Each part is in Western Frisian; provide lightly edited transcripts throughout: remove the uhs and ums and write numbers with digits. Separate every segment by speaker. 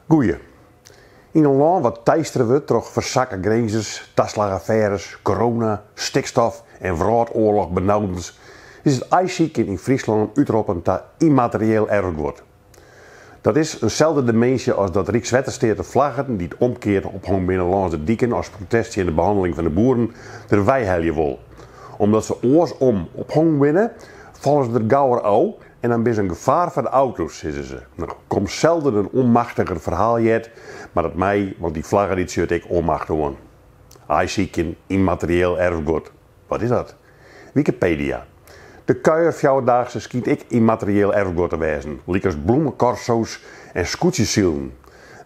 Speaker 1: Goeie. Yn in lân wat teistere wurdt troch fersakke Grinzers, taslagaffêres, corona, stikstof en wrâldoarlochbenaudens is it aaisykjen yn Fryslân útroppen ta ymmaterieel erfguod. Dat is in selde diminsje as dat Rykswettersteat de flaggen dy't omkeard ophong binne lâns de diken as protest tsjin de behanneling fan de boeren der weihelje wol. Omdat se oarsom ophong binne, falle se der gauwer ôf en dan binne se in gefaar foar de auto's, sizze se. No, kom selden in onmachtiger ferhaal heard, mar dat mei, want dy flagge dy tsjut ek onmacht oan. Aaisykjen, ymmaterieel erfguod. Wat is dat? Wikipedia. De kuierfjouwerdaagse skynt ek ymmaterieel erfguod te wêzen, lykas bloemekorso's en skûtsjesilen.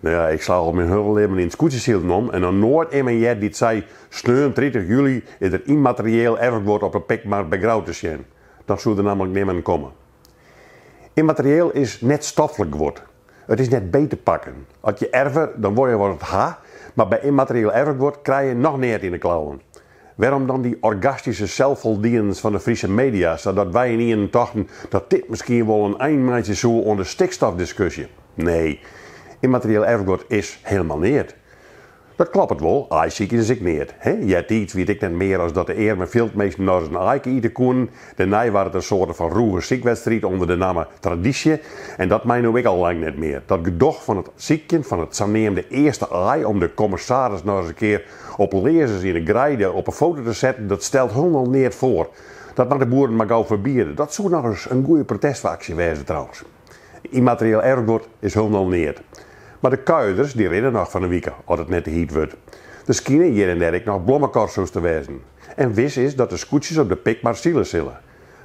Speaker 1: No ja, ik slach al myn hiele libben yn it skûtsjesilen om en noch noait immen heard dy't sei, sneon 30 july is der ymmaterieel erfguod op 'e Pikmar by Grou te sjen. Dan soe der nammentlik nimmen komme. Ymmaterieel is net stoflik guod. It is net beet te pakken. As je erve, dan wolle je wat ha, mar by ymmaterieel erfguod krije je noch neat yn 'e klauwen. Wêrom dan dy orgastyske selsfoldienens fan de Fryske media, sadat wy ynienen tochten dat dit miskien wol in ein meitsje soe oan de stikstofdiskusje? Nee, ymmaterieel erfguod is hielendal neat. Dat kloppet wol, aaisykjen is ek neat. He, eartiids wie it ek net mear as dat de earme fjildminsken nochris in aaike ite koenen. Dêrnei waard it in soarte fan rûge sykwedstriid ûnder de namme tradysje en dat mei no ek al lang net mear. Dat gedoch fan it sykjen fan it saneamde earste aai om de kommissaris nochris in kear op learzens yn 'e greide op 'e foto te setten, dat stelt hielendal neat foar. Dat moat de boeren mar gau ferbiede. Dat soe nochris in goede protestaksje wêze trouwens. Ymmaterieel erfguod is hielendal neat. Mar de kuierders dy rinne noch fan 'e wike as it net te hyt wurdt. Der skine hjir en dêr ek noch blommekorso's te wêzen. En wis is dat de skûtsjes op de Pikmar sile sille.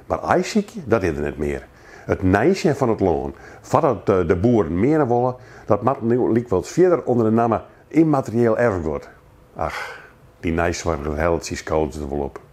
Speaker 1: Mar aaisykje, dat is der net mear. It neisjen fan it lân, foardat de boeren meane wolle, dat moat no lykwols fierder ûnder de namme ymmaterieel erfguod. Ach, dy neisoarger hellet syn skouders der wol op.